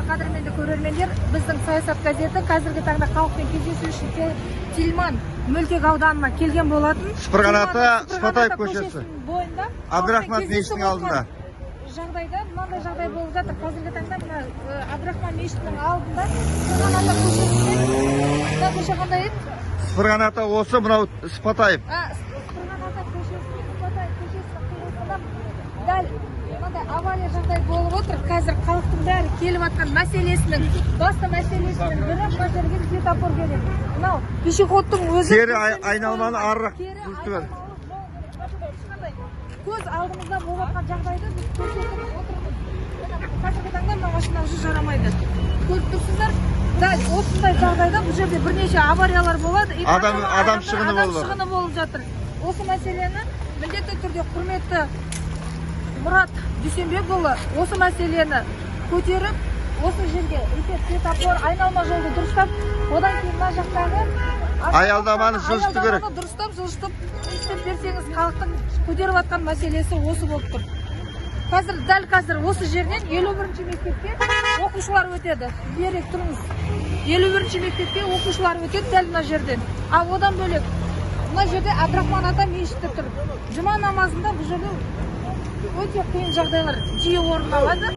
Армысыздар, қадірменді көрермендер! Біздің «Саясат» газеті қазіргі таңда халықпен кездесу үшін Телман мөлтек ауданына келген болатын. Сыпырған ата, Сыпырған Сыпатаев ата көшесі. көшесінің бойында Абдрахман халықпен кездесу мешітінің алдында. Жағдайда мынандай жағдай болып жатыр. Қазіргі таңда мына Абдрахман мешітінің алдында, Сыпырған ата көшесінде. Мына көше қандай еді? Сыпырған ата осы, мынау Сыпатаев. А, Сыпырған ата көшесі мен Сыпатаев көшесінің қиылысында дәл мынандай авария жағдай болып отыр. Қазір халықтың бәрі келіп жатқан мәселесінің, басты мәселесінің бірі — мына жерге светофор керек. Мынау пешеходтың өзі Кері айналманы арырақ кері жылжыту керек. айналмалы жол керек. Мына жерде ешқандай көз алдымызда болып жатқан жағдайды біз көрсетіп отырмыз. Мына қазіргі таңда мына машина уже жарамайды. Көріп тұрсыздар, дәл осындай жағдайда бұл жерде бірнеше авариялар болады и Адам шығыны адам болып жатыр. шығыны болып жатыр. Осы мәселені міндетті түрде құрметті Мұрат Дүйсенбекұлы осы мәселені көтеріп, осы жерге үлкен светофор, айналма жолды дұрыстап, одан кейін мына жақтағы Аялдаманы жылжыту керек. Аялдаманы дұрыстап, жылжытып істеп берсеңіз, халықтың көтеріп жатқан мәселесі осы болып тұр. Қазір, дәл қазір осы жерден 51-мектепке оқушылар өтеді. Берік тұрыңыз. 51-мектепке оқушылар өтеді дәл мына жерден. Ал одан бөлек мына жерде Абдрахман ата мешіті тұр. Жұма намазында бұл жерде өте қиын жағдайлар жиі орын алады.